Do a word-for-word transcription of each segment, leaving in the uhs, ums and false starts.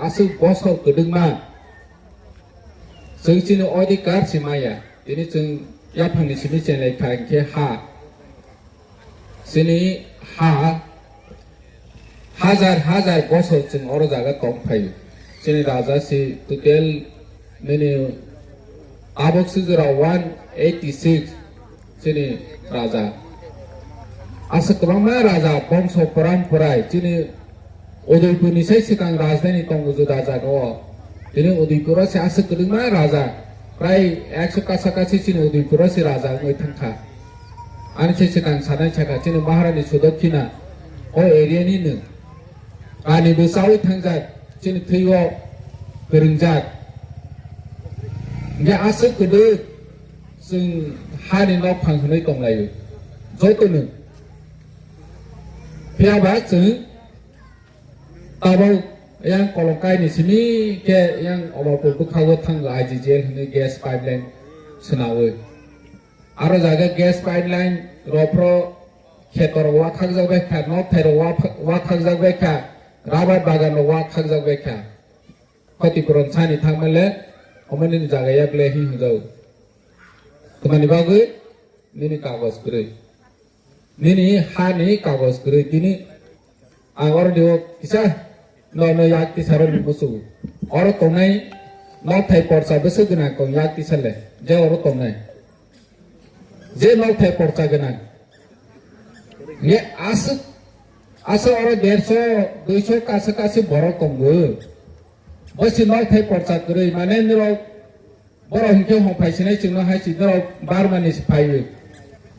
aswk bosor kwdwkma chwng chini odhikar se maya. Tini chwng yaphangni simi chenglai kha hinkhe ha. Chini ha hajar hajar bosor chwng oro jaga tong phaio. Chini raja si total nini tabok sijora one eighty six chini raja. Aswk kwbangma raja bongso poram porai chini Udaipurni sai swkang rajdhani tongo juda jagao. Tini Udaipuro se aswk kwbangma raja, prai ekso kasa kasi chini Udaipuro se raja wngwi thangkha. Ani se swkang sanai sakha chini Maharani Sudakkina o area ni nwng. Kani bo chawi thangjak, chini thwi o kwrwngjak. Hinkhe aswk kwdwk chwng hani nok phang hwnwi tonglaio. Joto nwng. Phiya ba chwng Tabok yang Kolongkai ni simi khe yang Omorpur bwkhago thango I G G L hwnwi gas pipeline swnawi. Aro jaga gas pipeline rophro khetor wakhakjak bai kha, nok thairok wakha-, wakhakjak bai kha, rubber bagan rok wakhakjak bai kha. Khoti puron sani thangmale omoni jaga yak le hi hwnjago. Tamani bagwi nini kagoj kwrwi. Nini hani kagoj kwrwi tini ang oro diyo kisa no no yak kisa ro ni musu. Oro tongnai nok thai porsa bwswk gwnang tong yak kisa le je oro tongnai. Je nok thai porsa gwnang. Nge aswk aswk oro derso duiso kasa kasi borok tongo. Bosi nok thai porsa kwrwi mane nirok Borok hinkhe hongphai sinai chwngno hai si norok Burma ni si phaiwi.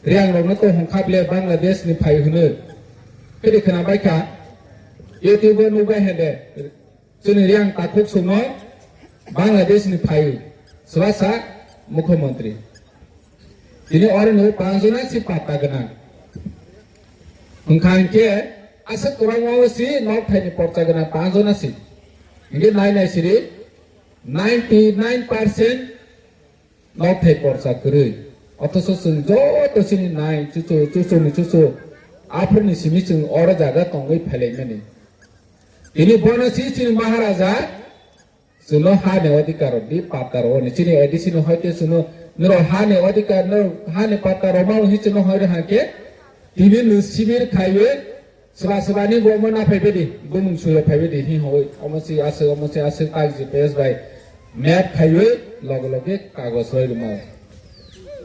Riyang rokno to hongkha ble Bangladesh ni phai hwnwi. Phidi khwna bai kha. YouTube o nukbai hende. Chwngni riyang takhuk songno Bangladesh ni phaiwi. Swbasa Mukhyamantri. Tini oro ni panjona si patta gwnang. Hwnkha hinkhe aswk kwbangma o si nok thai ni porcha gwnang panjona si. Hinkhe nai nai siri. Ninety nine percent nok thai porsa kwrwi. Othoso chwng joto chini nai chuchu, chuchuni chuchu, aphuruni simi chwng oro jaga tongwi phailaimani. Tini bono si chini Maharaja chwngno hani odhikar rw di, patta rw hwnwi. Chini A D C no hoite chwngno, norok hani odhikar, norok hani patta rwma hwnwi chwngno hoi rw hwnkhe, tini nwng sibir khaiwi Swba swbani bo omo na phaibai di, bumung suyo phaibai di, hi hoi, omo si aswk, omo si aswk, tak G P S bai map khaiwi loge loge kagoj roi rwmao.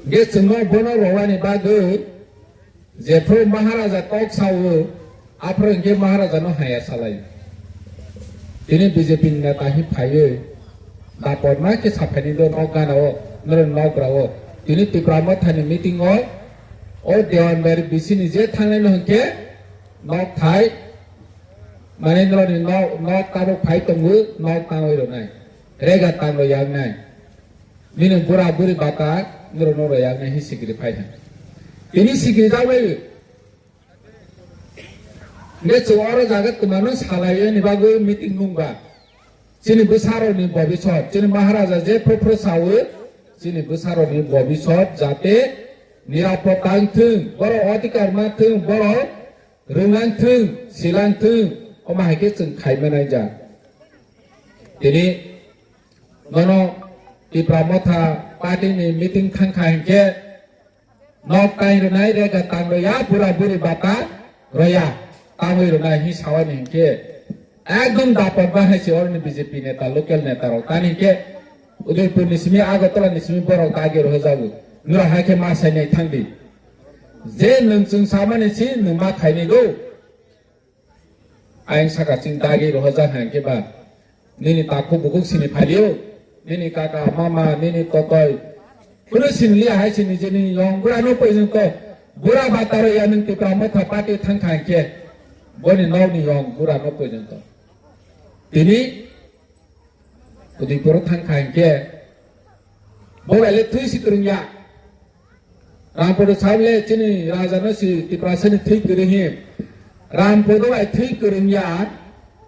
Ge chwngno bono rowani bagwi jephru Maharaja kok sao, aphru hwnkhe Maharaja no haya salai. Tini B J P ni neta hi phaiwi, Dapor ma khe saphaini do nok gana o, norok nok bra o. Tini Tipra Motha ni meeting o, o Dewan Bari B C ni je thangnai no hwnkhe, nok thai, mane norok ni nok, nok tabuk phai tongo, nok tangwi rwnai. Rega tangwi yaknai. Nini bura buri bata, norok norok yaknai hi sikiri phai hai. Tini sikiri jagwi. Hingke chwng oro jaga twmano salai yani bagwi meeting nungba. Chini bwsarokni bobisot, chini Maharaja je phuru phuru sawi, chini bwsarokni bobisot jate nirapod tang thung, borok odhikar ma thung, borok rwnglang thung, silang thung, omo hai khe chwng khaima nai jak. Tini nono Tipra Motha party ni meeting thang kha hinkhe, nok tai rwnai rega tang rwya, bura buri bata rwya, tangwi rwnai hi sawani hinkhe ekdom dapot bahai se oroni B J P neta, local neta rok. Tani hinkhe Udaipur ni simi, Agartala ni simi borok dagi rwjago. Nura hai khe ma sainai thangdi. Je nwng chwng samani si nwng ma khainai do. Ayang saka chwng dagi rohorjak hai khe ba. Nini takhuk bukhuk sini phalio. Nini kaka, mama, nini totoi. Kunu sini liya hai sini je nini yong bura no poijwng to. Bura bataro ya nwng Tipra Motha party thang kha hinkhe. Boni nokni yong bura no poijwng to. Tini Udaipur thang kha hinkhe. Bo bai le thwi si kwrwng ya. Rampodo sable chini raja no si Tiprasa ni thwi kwrwi hi. Rampodo bai thwi kwrwi ya.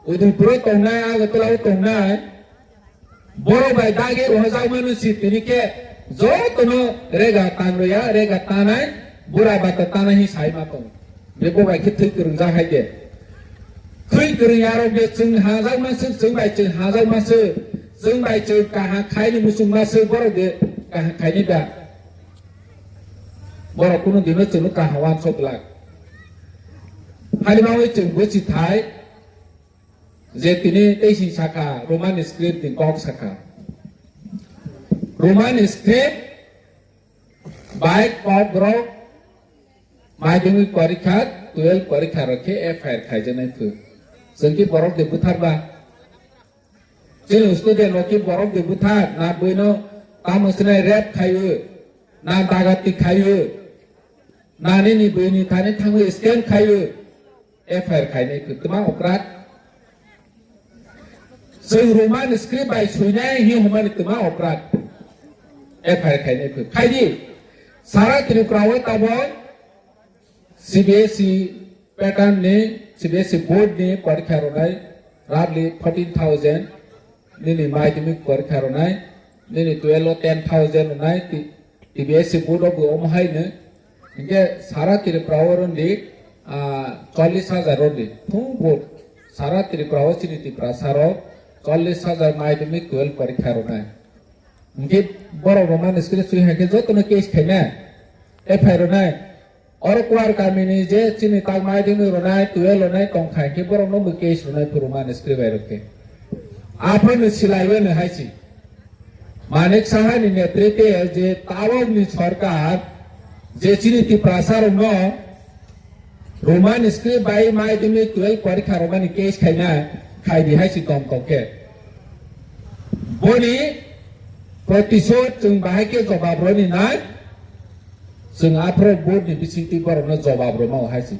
Udaipuro tongnai, Agartala o tongnai. Borok bai dagi rohorjak mano si tini khe jotono rega tang rwya, rega tanai, bura bata tanai hi sai ma tong. Bebo bai khe thwi kwrwngjak hai de. Thwi kwrwng yarok de chwng hajak maswk, chwng bai chwng hajak maswk, chwng bai chwng kaha khaini muchung maswk, borok de kaha khaini da. Borok kunu dino chwngno kaha wansok glak. Halimawi chwng bwchi thai je tini teising saka Roman script ni kok saka. Roman script bai kok rok madhyamik porikha, twelve porikha rok khe F I R khaijaknai phu. Chwng ki borok de butharba. Chini student rok ki borok de butha, na buino tamo sinai rape khaio, na dagati khaio, na nini buini thani thangwi scam khaio, F I R khainai khe twma operat. Chwng Roman script bai suinai hi humani twma operat. F I R khainai khe khaidi. Sara Tripura o tabok C B S E pattern ni, C B S E board ni porikha rwnai roughly fourteen thousand, nini madhyamik porikha rwnai, nini twelve o ten thousand rwnai, T-, T B S E board o bo omo hai no, hinkhe sara Tripura o rwndi, ah, chollish hajar rwndi, thung board, sara Tripura o chini Tiprasa rok chollish hajar madhyamik twelve porikha rwnai. Hinkhe borok rok mani script sui hai khe jotono case khaina, F I R rwnai. Oro Kuar kamini je chini tak madhyamik rwnai, twelve rwnai tongkha, hinkhe borokno bo case rwnai phuru mani script bai rok khe. Aphano silaiwi no hai si. Manik Saha ni netritwe je tabok ni sorkar je chini Tiprasa rokno Roman script bai madhyamik twelve porikha rwmani case khaina khaidi hai si tong tong khe. Boni protisod chwng bahai khe jobab rwni nai, chwng aphro board ni bisingtwi borokno jobab rwma hai si.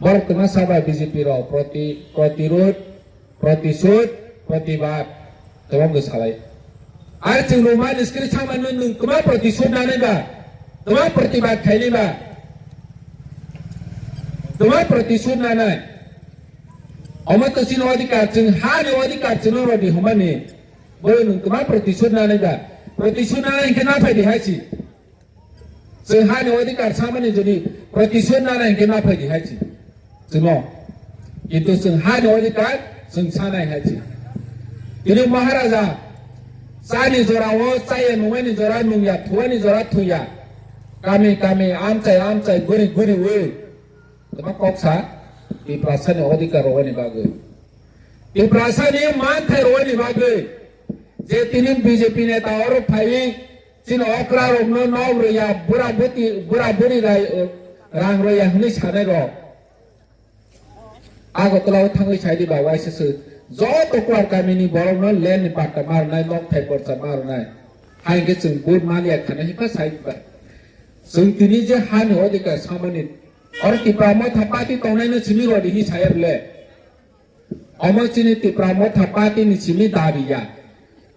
Borok twma saba B J P rok proti-, protirod, protisod, protibad. Tobok bw salai. Ar chwng Roman script samani nwng kwma protisod nanai ba? Kwma protibad khainai ba? Kwma protisod nanai? Omo to chini odhikar, chwng hani odhikar chwngno rodi humani. Bw nwng kwma protisod nanai ba? Protisod nanai hinkhe naphai di hai si. Chwng hani odhikar samani jodi protisod nana hinkhe naphai di hai si. Chwngno. Kintu chwng hani odhikar chwng sanai hai si. Tini Maharaja chani jora o chaya, nungani jora nungya, thuani jora thuya. Kami kami amchai amchai guri guri wi. Tama koksa Tiprasani odhikar rogani bagwi. Tiprasani manthai rogani bagwi. Je tini B J P neta oro phaiwi chini okra rokno nok rwya, bura buti, bura buri rai, rang rwya hwnwi sanai rok. Agartala o thangwi saidi ba waisa se joto Kuar kamini borokno land ni patta ma rwnai, nok thai porcha ma rwnai. Hai hwnkhe chwng vote maliya khana himkha sai ba. Chwng tini je hani odhikar samani oro Tipra Motha party tongnaino simi rodi hi saya bwle. Omo chini Tipra Motha party ni simi dabi ya.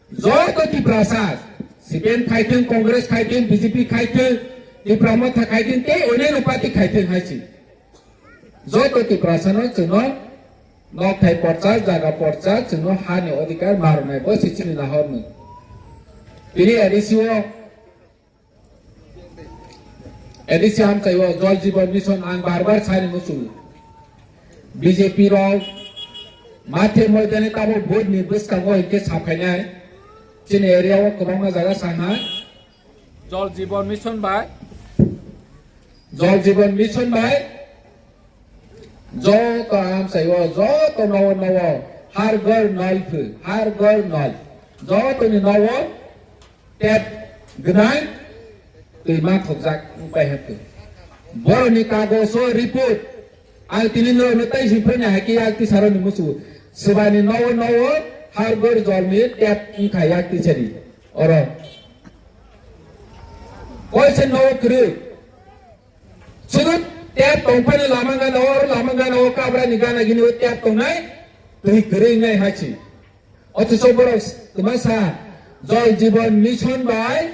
Joto Tiprasa, C P M khaithwng, Congress khaithwng, B J P khaithwng, Tipra Motha khaithwng, tei onyaino party khaithwng hai si. Joto Tiprasano chwngno nok thai porcha, jaga porcha, chwngno hani odhikar ma rwnai, bo se chini nahormung. Tini A D C o A D C amchai o Jal Jeevan Mission ang bar bar sani muchungo. B J P rok mathe moidani tamo vote ni bwskango hinkhe saphainai. Chini area o kwbangma jaga saha Jal Jeevan Mission bai, Jal Jeevan Mission bai joto amchai o joto nogo nogo Har Ghar Nal phu, Har Ghar Nal. Jotoni nogo tap gwnang twi ma thokjak wngpai hwnkhe. Boroni kagoso report ang tini norokno tei siphaini hai khe yak tisaroni musu. Swbani nogo nogo Har Ghar Jal ni tap wngkha yak tisani. Oro. Koise nogo kwrwi. Sudu tap tongphani lama gana o, lama gana o kabrani gana gini o tap tongnai, twi kwrwi wngnai hai si. Othocho borok kwmasa Jal Jeevan Mission bai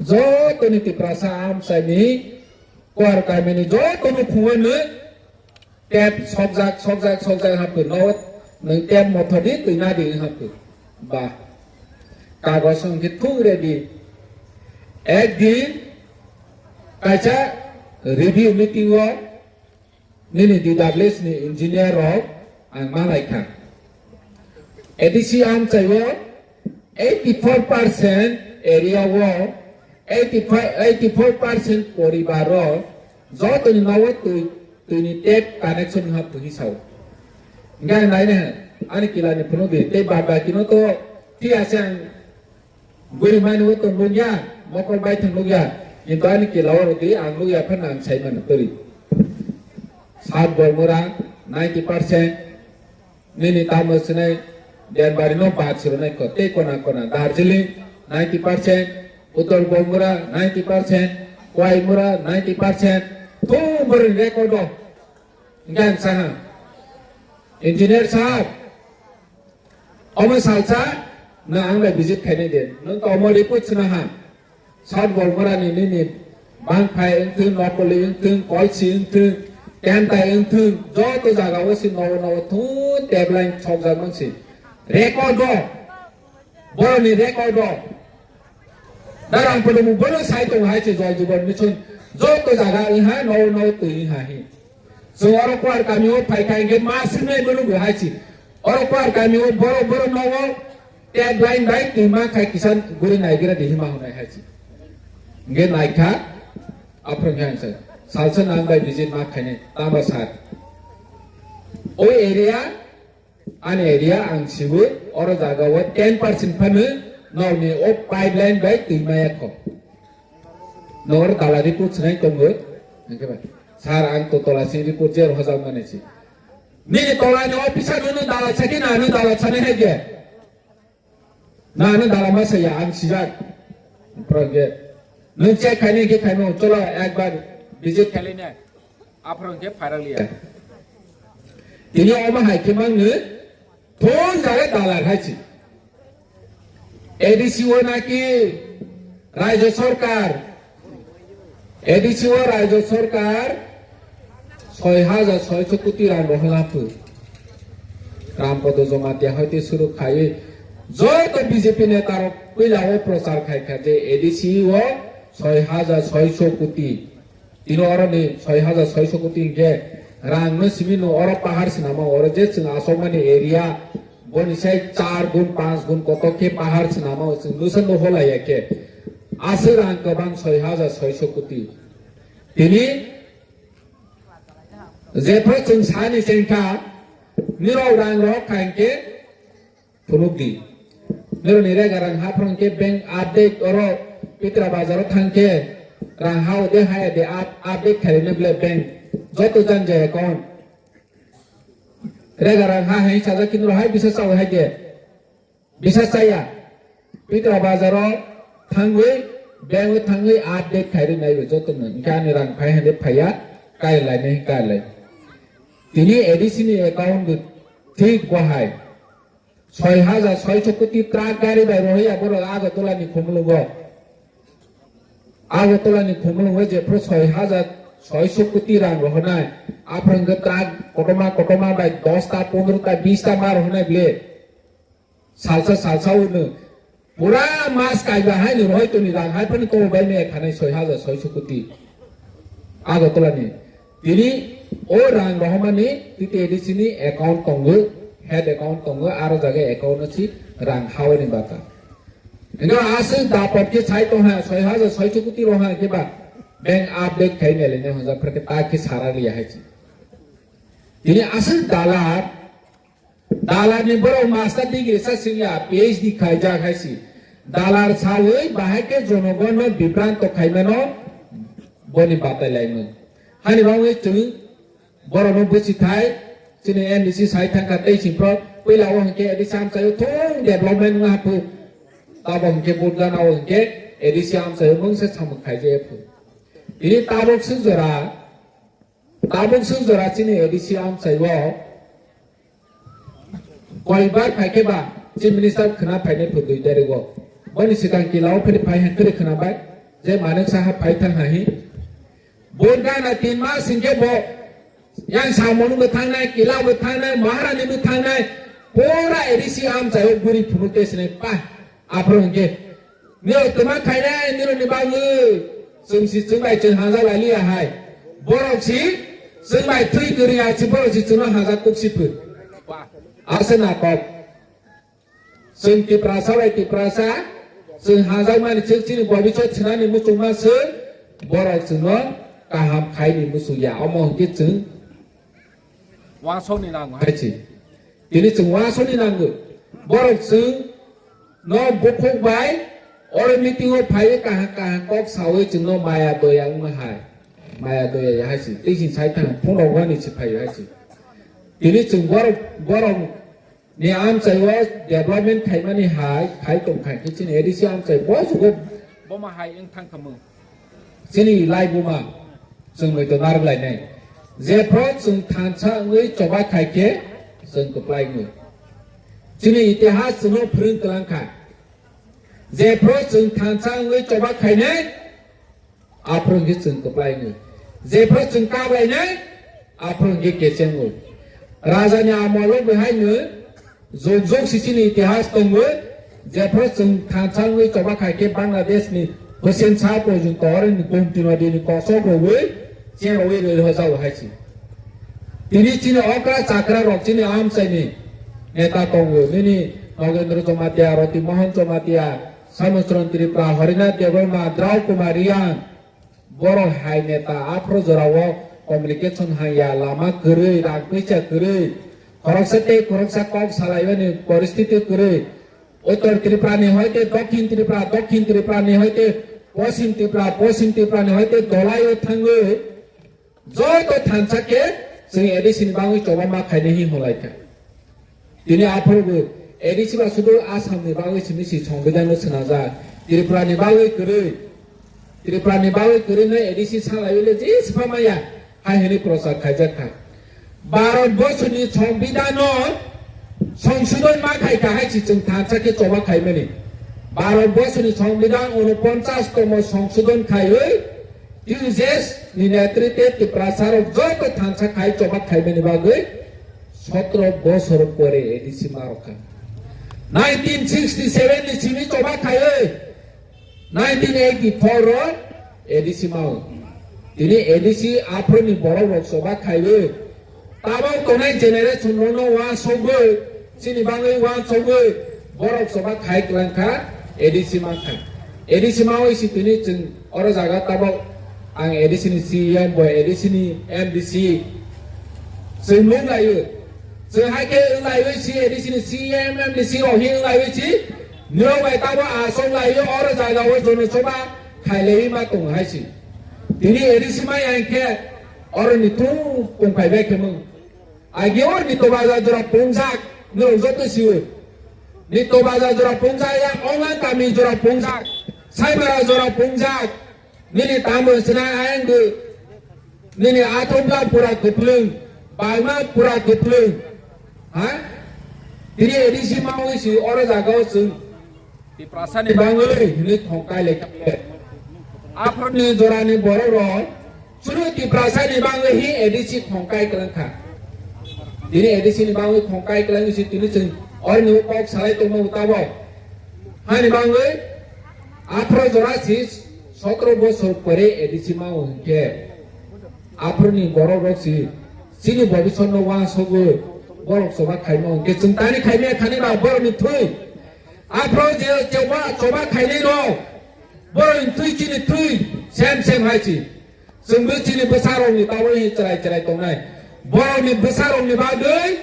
jotoni Tiprasa amchaini Kuar kamini jotono khungano tap sokjak, sokjak, sokjak hapkhe no nwng tap mothodi twi nadi hapkhe. Ba kagos hwnkhe thuk ready. Ekdin kaisa review meeting o nini D W S ni engineer rok ang ma lai kha. A D C amchai o eighty four percent area o eighty five, eighty four percent poribar o joto ni nogo twi, twi ni tap connection ha twi sao. Hingke ang nai nai ani kila ni phunuk di tei bad baki no to ti ase ang Guri mani o tong nukya, mokol bai thang nukya. Kintu ani kila o rwdi ang nukya phano ang sai mano twi. South Bormura ninety percent, nini tamo sinai Denbari no bad siro nai ko tei kona kona Darjeeling ninety percent, Uttor Bormura ninety percent, Koimura ninety percent, thum bwrwi record o. Hingke ang saha, Engineer sahab, omo salsa nwng ang bai visit khainai de. Nwng to omo report sina ha. South Bormura ni nini bangphai wngthung, nokoli wngthung, kolsi wngthung, tentai wngthung, joto jaga o si nogo nogo thun teblain sokjak mang si. Record o, boroni record o. Darang podomu bono sai tongo hai se Jal Jeevan Mission. Joto jaga wngha nogo nogo twi wngha hi. Chwng oro Kuar kami o phai kha hingke ma swrwngnai bono bo hai se. Oro Kuar kami o borok borok nogo tap line bai twi ma khai kisa guri naigira di hima hwnai hai se. Hingke naikha, aphuru khe ang sai. Salsa nang bai visit ma khainai, tama sar. O area, ani area ang sibu, oro jaga o ten percent phano nokni o pipeline bai twi maya kho. Nor dala report swnai tongo, hingke bai. Sar ang to tola si report jer hojak mani si. Nini tola ni officer no dala saki na no dala sani hai ge. Na, no dala ma saya, ang sijak. Aphuru hingke, nwng check khaini hingke khaimo, cholo, ekbar visit khailai nai. Aphuru hingke phairak liya. Tini omo hai khe mang nw, thon jare dalar hai si. A D C o naki Rajya Sarkar, A D C o Rajya Sarkar soi hajar soiso koti rang rohorna phu. Ram Podo Jamatia hoite suru khaiwi joto B J P neta rok puila o prochar khai kha je A D C o soi hajar soiso koti. Tino oro ni soi hajar soiso koti hingke rang no simi no oro pahar sinama oro je chwng asokmani area boni sai char gun panch gun koto khe pahar sinama chwng nusa no holai ya khe. Aswk rang kwbang soi hajar soiso koti. Tini jephru chwng sani chengkha, nirok rang rohor kha hingke phunuk di. Nirok ni rega rang ha phuru hingke bank update oro Pitra Bazar o thang khe rang ha ode haya de up-, update khairoknai ble bank joto jani jai account. Rega rang ha hai sajak kinro hai bisa chawi hai de. Bisa chaya. Pitra Bazar o thangwi, bank o thangwi update khairwi naiwi jotono. Hingke ani rang phai hande phaiya, kai lainai kai lai. Tini A D C ni account bo thik bo hai. Soi hajar soiso koti truck gari bai rohorya borok Agartala ni khumulwngo. Agartala ni khumulwngo jephru soi hajar soiso koti rang rohornai. Aphuru hingke truck kotorma kotorma bai dosta, pondrota, bista ma rohornai ble. Salsa salsa unu. Pura mas kaiba hai ni rohoi toni rang hai phani kobo bai me khanai soi hajar soiso koti. Agartala ni. Tini o rang rohormani T T A D C ni account tongo, head account tongo, aro jaga account no si rang hawi ni bata. Ino aswk dapot khe sai tong ha, soi hajar soiso koti roha khe ba bank update khai mele ne hoja phar khe ta khe sara liya hai chi. Tini aswk dalar Dalar ni borok master degree sa singya, P H D khaijak hai si. Dalar sawi bahai khe jonogon no bibranto khaimano boni batai laimung. Hani bangwi chwng borok no bwsi thai, chini M D C sai thangkha tei singpro, puila o hwnkhe A D C amchaio thung development wngha phu. Tabo hwnkhe budgana o hwnkhe A D C amchaio mungsa samung khaijaya phu. Tini tabuk swk jora, Tabuk swk jora chini A D C amchai o koibar phai khe ba Chief Minister khwna phainai phu dui tarik o. Boni swkang kila o phiri phai han phiri khwna bai je Manik Saha phai thang ha hi. Bo gana tin mas hingke bo yang samung bo thangnai, kila bo thangnai, Maharani bo thangnai, pura A D C amchai o buri phunuk te sinai pa. Aphuru hingke nirok twma khainai nirokni bagwi chwngsi chwngbai chwng hanja laliya hai. Borok si Chwng bai thwi kwrwi achi borok si chwngno hajak kuk si phwrw. Ase na kok. Chwng Tiprasa bai Tiprasa, chwng hajakmani chwng chini bobiswt swnani muchungma chwng, borok chwngno kaham khaini muchungya. Omo hwnkhe chwng uansukni nango hai se. Tini chwng uansukni nango. Borok chwng no bukhuk bai oro meeting o phaiwi kaham kaham kok sawi chwngno maya doya wngma hai. Maya doya ya hai se. Tei chwng sai thang phone rok wani se phai hai se. Tini chwng borok, borok ni amchai o development khaimani hai, khai tong khai khe chini A D C amchai bo jugo boma hai wng thang kha mung. Chini lai buma chwng bai to narwk lainai. Jephru chwng thansa wngwi choba khai khe chwng kwplai wngo. Chini itihas chwngno phwrwng kwlang kha. Jephru chwng thansa wngwi choba khainai, aphuru hwnkhe chwng kwplai wngo. Jephru chwng kak lainai, aphuru hwnkhe kechengo. Rajani amolo bo haino jog jog si chini itihas tongo. Jephru chwng thansa wngwi choba khai khe Bangladesh ni Hussein Shah porjonto oroni Gomti nodi ni kosok rogwi cherogwi rwi rwjao hai se. Tini chini okra chakra rok chini amchai ni neta tongo. Nini Nogendra Jamatia, Roti Mohan Jamatia, Samuchron Tripura, Harinath Debbarma, Drau Kumar Reang, borok hai neta aphuru jorao communication hangya, lama kwrwi, rang twisa kwrwi, khoroksa tei khoroksa kok salaimani poristiti kwrwi. Uttor Tripura ni hoite Dokhin Tripura, Dokhin Tripura ni hoite Poschim Tripura, Poschim Tripura ni hoite dolai o thangwi joto thansa khe chwng A D C ni bagwi choba ma khainai hi hwnlai kha. Tini aphuru bo A D C ba sudu Assam ni bagwi simi si Songbidan no swnajak. Tripura ni bagwi kwrwi. Tripura ni bagwi kwrwi no A D C salai le je sipha maya hai hini prochar khaijak kha. Bharat borsoni Songbidan no songsodon ma khai kha hai si chwng thansa khe choba khaimani. Bharat borsoni Songbidan unoponchas tomo songsodon khaiwi T U J S ni netritwe Tiprasa rok joto thansa khai choba khaimani bagwi sotro bosor pore A D C ma rok kha. Nineteen sixty seven ni simi choba khaiwi nineteen eighty four ro A D C mao. Tini A D C aphuru ni borok rok choba khaiwi tabok tongnai generation rok no uansugwi chini bagwi uansugwi borok choba khai kwlang kha A D C man kha. A D C mawi si tini chwng oro jaga tabok ang A D C ni C E M bo A D C ni M D C chwng nung laio. Chwng hai khe wng laio si A D C ni C E M M D C rok hi wng laio si nirok bai tabo asok laio oro jaga o jono choba khailaiwi ma tongo hai si. Tini A D C mai ang khe oro ni tung tong phai bai khe mung. Agi o ni tobaja jora pungjak nirok joto siwi. Ni tobaja jora pungjak ya onga kami jora pungjak. Saibara jora pungjak. Nini tamo sina ayang di. Nini athom la pura kupling. Baima pura kupling. Ha? Tini A D C mawi si oro jaga o chwng. Tiprasa ni bangwi hini thongkai lekha. Aphro ni jora ni borok rok. Chwng Tiprasa ni bagwi hi A D C khongkai kwlang kha. Tini A D C ni bagwi khongkai kwlang si tini chwng orni kok salai tongma tabok. Hani bagwi aphro jora si sotro bosor pore A D C ma o hinkhe aphro ni borok rok si chini bobisor no uansugwi borok choba khaima hinkhe chwng tani khaimaya khani ba borok ni thwi. Aphro je choba choba khainai rok borok ni thwi chini thwi sem sem hai si. Chwngbo chini bwsarokni bagwi chwrai chwrai tongnai. Borokni bwsarokni bagwi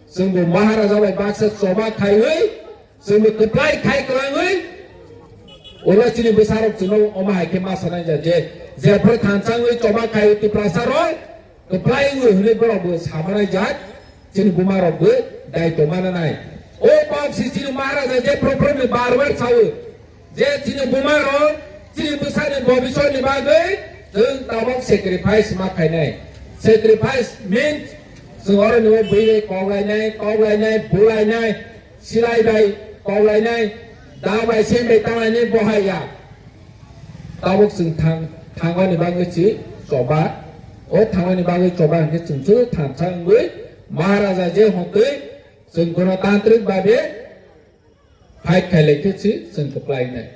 chwngbo Maharaja bai baksa choba khaiwi, chwngbo kwplai khai kwlangwi, ulo chini bwsarok chwngno omo hai khe ma sanai ja je, jephru thansa wngwi choba khai Tiprasarok kwplai wngwi hwnwi borokbo samanai jak. Chini buma rok bo dai tongma nanai. O kok si chini Maharaja je program ni bar bar sawi. Je chini buma rok, chini bwsani bobisor ni bagwi chwng tabok sacrifice ma khainai. Sacrifice means chwng oro ni o bwrwi bai kok lainai, kok lainai, bu lainai, silai bai kok lainai, da bai sem bai tang lainai bo hai ya. Tabuk chwng thang, thangmani bagwi si choba. O thangmani bagwi choba hinkhe chwng chwng thansa wngwi Maharaja je hontwi chwng gonotantrik babe fight khailai khe si chwng kwplai nai.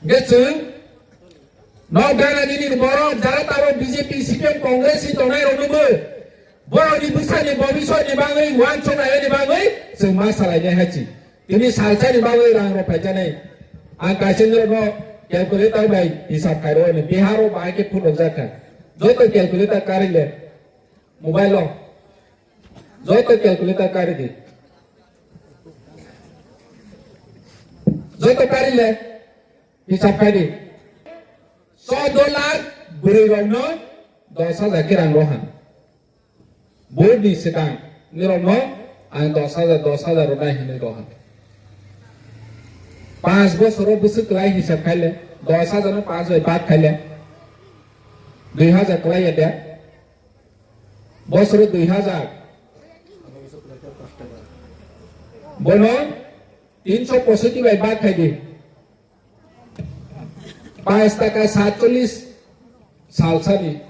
Hinkhe chwng Nok gana nini borok jara tabo B J P, C P M, Congress ni tongnai rokno bo borokni bwsani bobiswt ni bagwi uansuk lainani bagwi chwng ma salai nai hai chi. Tini salsani bagwi rang rok phaijanai. Ang kaisa norokno calculator bai hisab khairokni Bihar o bahai khe phunukjak kha. Joto calculator kari le, mobile o. Joto calculator kari di. Joto kari le, hisab khai di. Chaudo lakh bwrwi rokno dos hajar khe rang roha. Vote ni swkang nirokno ang dos hajar, dos hajar rwnai hinwi roha. Panch bosoro bwswk kwlai hisab khaile, dos hajar no panch bai bak khaile, dui hajar kwlai ya de. Bosoro dui hajar. Bono tinso posoiti bai bak khai di. Panch taka satchollis salsani.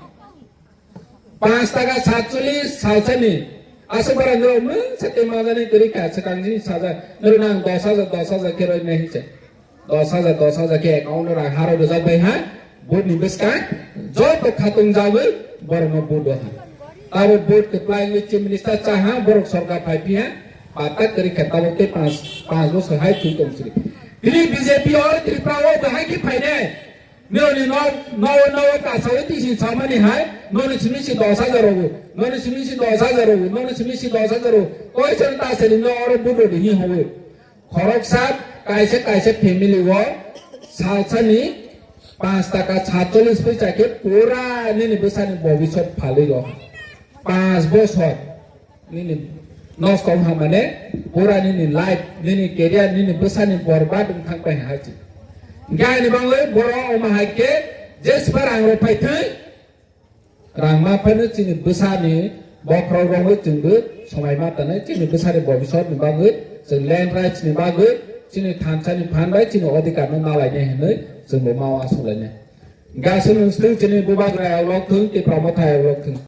Panch taka satchollis salsani. Aswk bara norok mungsa tei majani kwrwi kha, swkang jini sajak. Norok nang dos hajar, dos hajar khe roi nai hinse. Dos hajar, dos hajar khe account o rang harok rwjak bai ha. Vote ni bwskang joto khatung jagwi borokno vote o ha. Abo vote kwplai wngwi chief minister cha ha, borok sorkar phai phi ha. Patak kwrwi kha tabuk tei panch, panch bosor hai thwi tong sri. Tini B J P o Tripura o bahai khe phainai. Nirokni no, no, no, kasawi tisi samani hai, noni simi si dos hajar rogo, noni simi si dos hajar rogo, noni simi si dos hajar rogo. Koi sen ta seri no oro budo di hi howe. Khoroksa kaisa kaisa family o salsani panch taka satchollis paisa khe pura nini bwsani bobiswt phalwi rw. Panch bosor nini nosto wngkha mane pura nini life, nini career, nini bwsani borbad wngthang pai hai chi. Hinkhe ani bagwi borok omo hai khe jeswk rang rok phai thwi. Rang ma phano chini bwsani bokhorok rogwi chwngbo somai ma tonwi chini bwsani bobiswtni bagwi, chwng land rights ni bagwi, chini thansani phan bai chini odhikar no nalainai hinwi chwngbo mao aswk lainai. Gasung wngstwng chini bubagra yaglok thung, Tipra Motha yaglok thung.